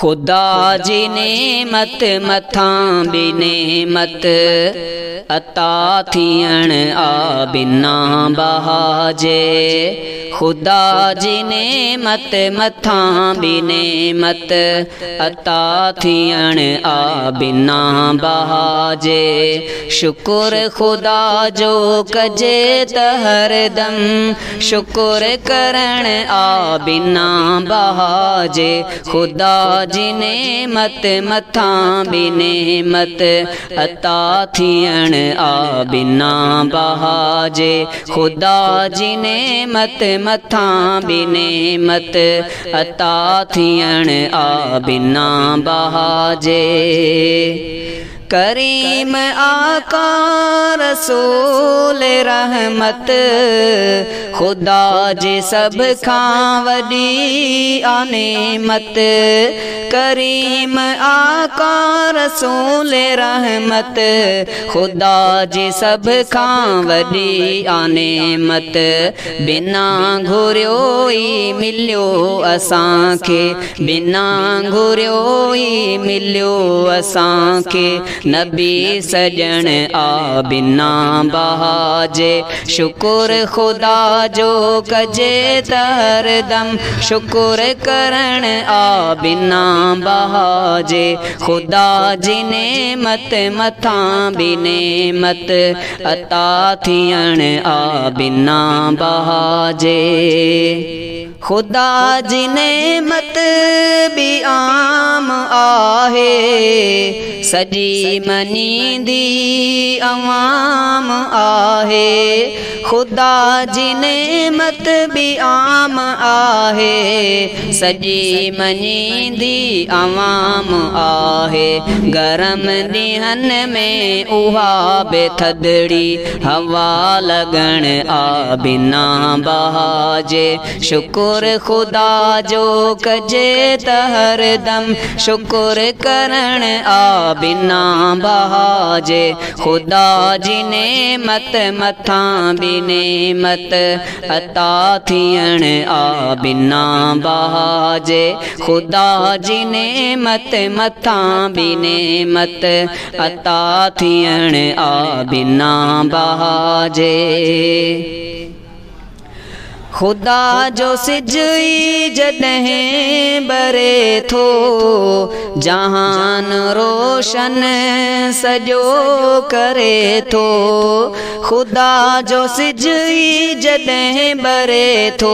خدا جي نعمت مٿان ٻي نعمت عطا ٿيڻ آ بنا بها جي. خدا جي نعمت مٿان ٻي نعمت عطا ٿيڻ آ بنا بها جي. شڪر خدا جو ڪجي ته هردم شڪر ڪرڻ آ بنا بها جي. خدا جي نعمت مٿان ٻي نعمت عطا ٿيڻ آ بنا بها جي. خدا جي نعمت مٿان ٻي نعمت عطا ٿيڻ آ بنا بها جي. ڪريم آقا رسول رحمت، خدا جي سڀ کان وڏي آ نعمت. ڪريم آقا رسول رحمت، خدا جي سڀ کان وڏي آ نعمت. بنا گهريو ئي مليو اسان کي، بنا گهريو ئي مليو اسان کي نبي سڄڻ آ بنا بها جي. شڪر خدا جو ڪجي ته هردم شڪر ڪرڻ آ بنا بها جي. خدا جي نعمت مٿان ٻي نعمت عطا ٿيڻ آ بنا بها جي. خدا جي نعمت به عام آهي، سڄي مڃيندي عوام آهي. خدا جي نعمت به عام آهي، سڄي مڃيندي عوام آهي. گرم ڏينهن ۾ اها به ٿڌڙي هوا لڳڻ آ بنا بها جي. شڪر خدا جو ڪجي ته هردم شڪر ڪرڻ آ بنا بها جي. خدا جي نعمت مٿان ٻي نعمت عطا ٿيڻ آ بنا بها جي. خدا جي نعمت مٿان ٻي نعمت عطا ٿيڻ آ بنا بها جي. خدا جو سج ئي جڏهن ٻري ٿو، جهان روشن سڄو ڪري ٿو. خدا جو سج ئي جڏهن ٻري ٿو،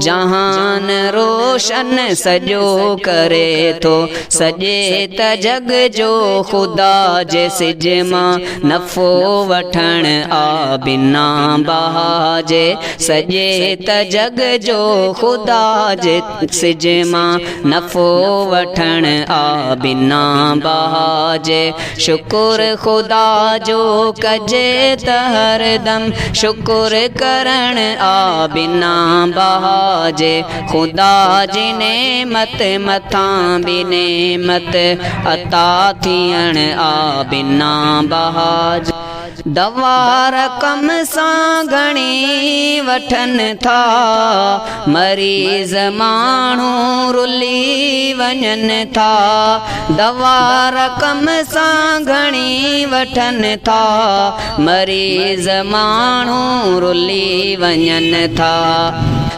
جهان روشن سڄو ڪري ٿو. سڄي ته جڳ جو خدا جي سج مان نفعو وٺڻ آ بنا بها جي. سڄي ته جڳ جو خدا جي سج مان نفعو وٺڻ آ بنا بها جي. شڪر خدا جو ڪجي ته هردم شڪر ڪرڻ آ بنا بها جي. خدا جي نعمت مٿان ٻي نعمت عطا ٿيڻ آ بنا بها جي. دوا رقم سان گهڻي وٺن ٿا، مريض ماڻهو رلي وڃن ٿا. دوا رقم سان گهڻي وٺن ٿا، مريض ماڻهو رلي وڃن ٿا.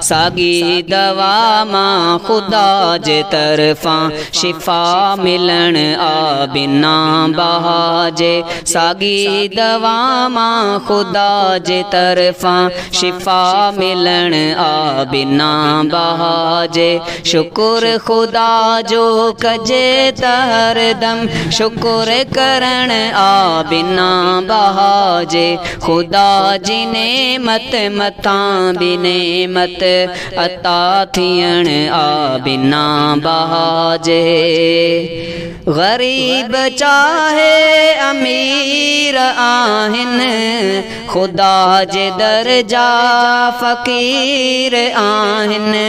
ساڳي دوا مان خدا جي طرفان شفا ملڻ آ بنا بها جي. ساڳي دوا مان خدا جي طرفان شفا ملڻ آ بنا بها جي. شڪر خدا جو ڪجي ته هردم شڪر ڪرڻ آ بنا بها جي. خدا جي نعمت مٿان ٻي نعمت عطا ٿيڻ آ بنا بها جي. ग़रीब चाहे अमीर आहिनि, ख़ुदा जे दर जा फ़क़ीर आहिनि।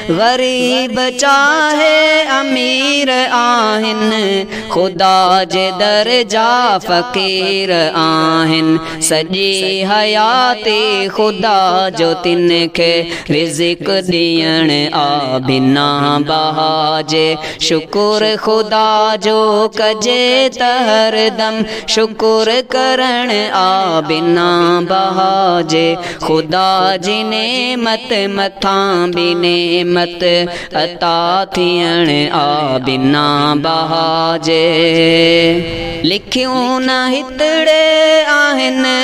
ग़रीब चाहे अमीर आहिनि, ख़ुदा जे दर जा फ़क़ीर आहिनि। सॼी हयाती ख़ुदा जो तिन खे रिज़्क ॾियण आ बिना बहा जे। शुक्र ख़ुदा जो कजे त हरदम, शुक्र करण आ बिना बहा जे। ख़ुदा जी नेमत मथां बि नेमत अता थियण आ बिना बहा जे। लिखियूं न हितड़े आहिनि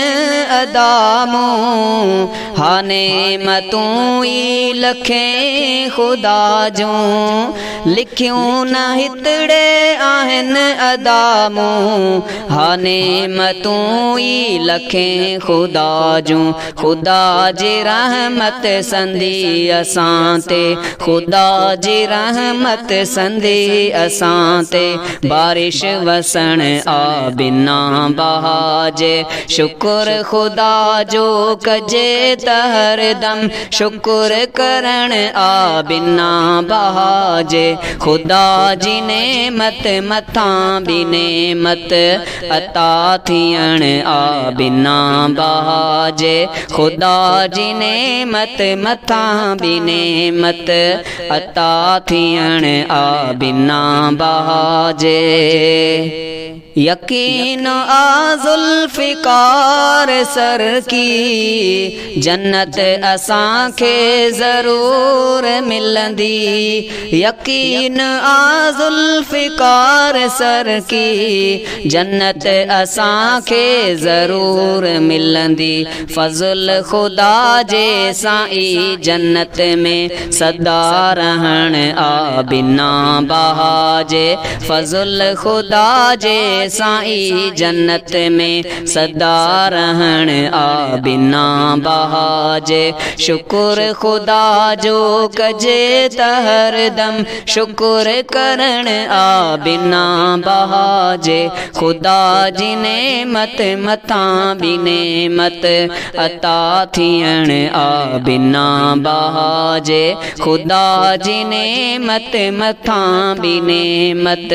अदा मूं, हा नेमतूं ई लखें ख़ुदा जूं। लिखियूं न हितड़े आहिनि अदा मूं, हा नेमतूं ई लखें ख़ुदा जूं। ख़ुदा जी रहमत संदी असां ते, ख़ुदा जी रहमत संदी असां ते, बारिश वसण आ बिना बहा जे। शुक्र ख़ुदा जो कजे त हरदम, शुक्र करण आ बिना बहा जे। ख़ुदा जी नेमत मथां बि नेमत अता थियण आ बिना बहा जे। ख़ुदा जी नेमत मथां बि नेमत अता थियण आ बिना बहा जे। यकीन आ ज़ुल्फ़िकार सर की, जन्नत असांखे ज़रूर मिलंदी। यकीन आ ज़ुल्फ़िकार सर की, जन्नत असांखे ज़रूर मिलंदी। फ़ज़ल ख़ुदा जे सां ई जन्नत में सदा रहण आ बिना बहा जे। फ़ज़ल ख़ुदा जे सां ई जन्नत में सदा रहण आ बिना बहा जे। शुक्र ख़ुदा जो कजे त हरदम, शुक्र करण आ बिना बहा जे। ख़ुदा जी नेमत मथां बि नेमत अता थियण आ बिना बहा जे। ख़ुदा जी नेमत मथां बि नेमत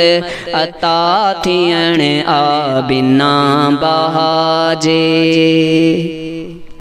अता थियण आ बिना बहा जे।